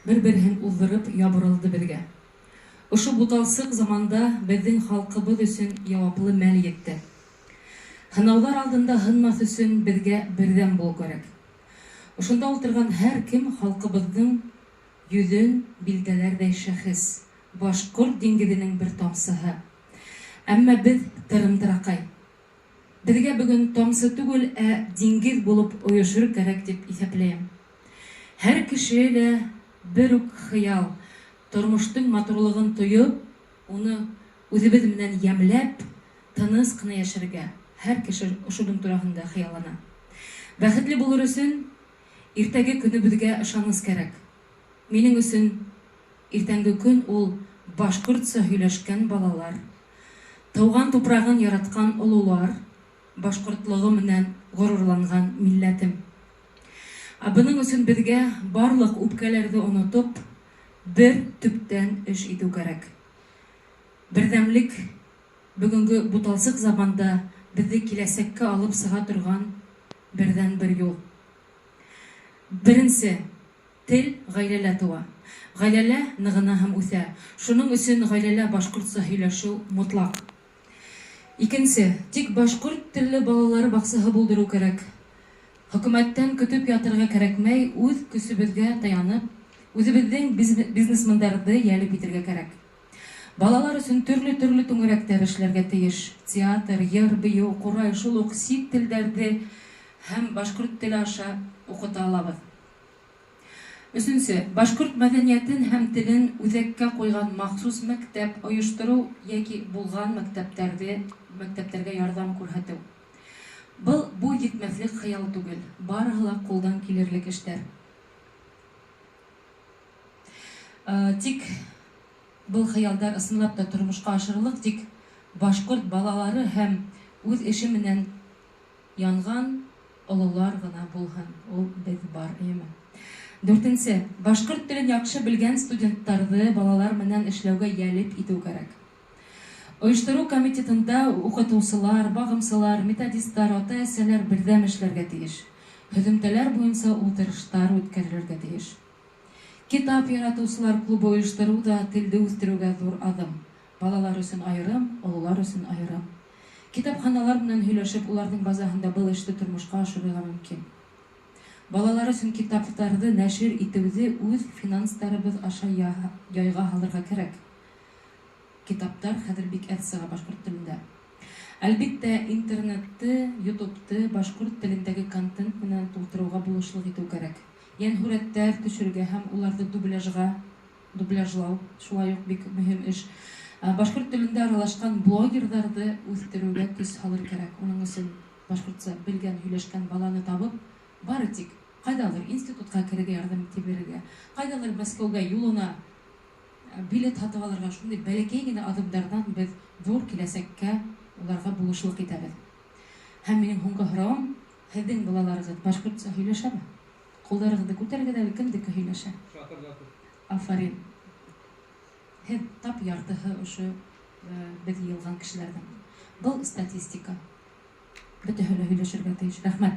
Бер-береһен уҙҙырып ябырылды беҙгә. Ошо буталсыҡ заманда беҙҙең халҡыбыҙ өсөн яуаплы мәл етте. Һынауҙар алдында һынмаҫ өсөн беҙгә берҙәм булыу кәрәк. Ошонда ултырған һәр кем халҡыбыҙҙың йөҙөн билдәләрҙәй шәхес, башҡорт диңгеҙенең бер тамсыһы. Әммә беҙ тырым-тыракай. Беҙгә бөгөн тамсы түгел, ә диңгеҙ булып ойошор кәрәк тип иҫәпләйем. Һәр кеше лә бер үк хыял, тормоштоң матурлығын тойоп, уны үҙебеҙ менән йәмләп, тыныс ҡына йәшәргә һәр кеше ошоноң тураһында хыяллана. Бәхетле булыр өсөн иртәге көнөбөҙгә ышаныс кәрәк. Минең өсөн иртәнге көн ул башҡортса һөйләшкән балалар, тыуған тупрағын яратҡан ололар, башҡортлоғо менән ғорурланған милләтем. Ә бының өсөн беҙгә барлыҡ үпкәләрҙе онотоп, бер төптән эш итеү кәрәк. Берҙәмлек бөгөнгө буталсыҡ заманда беҙҙе киләсәккә алып сыға торған берҙән-бер юл. Беренсе, тел ғаиләлә тыуа. Ғаиләлә нығына һәм үҫә. Шуның өсөн ғаиләлә башҡортса һөйләшеү мотлаҡ. Икенсе, тик башҡорт телле балалар баҡсаһы булдырыу кәрәк. Хөкүмәттән көтөп ятырға кәрәкмәй, үҙ көсөбөҙгә таянып, үҙебеҙҙең бизнесмендарҙы йәлеп итергә кәрәк. Балалар өсөн төрлө-төрлө түңәрәктәр эшләргә тейеш. Театр, йыр, бейеү, ҡурай, шул уҡ сит телдәрҙе һәм башҡорт теле аша уҡыта алабыҙ. Өсөнсө, башҡорт мәҙәниәтен һәм телен үҙәккә ҡуйған махсус мәктәп ойоштороу йәки булған мәктәптәрҙе мәктәптәргә ярҙам күрһәтеү. Был буй етмәҫлек хыял түгел, барыһы ла ҡулдан килерлек эштәр. Тик был хыялдар ысынлап та тормошҡа ашырырлыҡ тик башҡорт балалары һәм үҙ эше менән янған ололар ғына булһын, ул беҙ бар, эйеме? Дүртенсе, башҡорт телен яҡшы белгән студенттарҙы балалар менән эшләүгә йәлеп итеү кәрәк. Ойоштороу комитетында уҡытыусылар, бағымсылар, методисттар, ата-әсәләр берҙәм эшләргә тейеш. Һөҙөмтәләр буйынса ултырыштар үткәрелергә тейеш. Китап яратыусылар клубы ойоштороу ҙа телде үҫтереүгә ҙур аҙым. Балалар өсөн айырым, ололар өсөн айырым. Китапханалар менән һөйләшеп, уларҙың базаһында был эште тормошҡа ашырырға мөмкин. Балалар өсөн китаптарҙы нәшер итеүҙе үҙ финанстарыбыҙ аша яйға һалырға кәрәк. Китаптар хәҙер бик әҙ сыға башҡорт телендә. Әлбиттә, интернетты, ютубты башҡорт телендәге контент менән тултырыуға булышлыҡ итеү кәрәк. Йәнһүрәттәр төшөрөргә һәм уларҙы дубляжға, дубляжлау шулай уҡ бик мөһим эш. Башҡорт телендә аралашҡан блогерҙарҙы үҫтереүгә көс һалыр кәрәк. Уның өсөн башҡортса белгән, һөйләшкән баланы табып, бары тик ҡайҙалыр институтҡа керергә ярҙам итеп бирергә, ҡайҙалыр Мәскәүгә юлына билет һатып алырға, шундай бәләкәй генә аҙымдарҙан беҙ ҙур киләсәккә уларға булышлыҡ итәбеҙ. Һәм минең һуңғы һорауым, һеҙҙең балаларығыҙ башҡортса һөйләшәме? Ҡулдарығыҙҙы күтәрегеҙ әле, кемдеке һөйләшә? Шатырҙатып. Афарин. Һеҙ тап яртыһы ошо беҙ йыйылған кешеләрҙең. Был статистика. Бөтәһе лә һөйләшергә тейеш. Рәхмәт.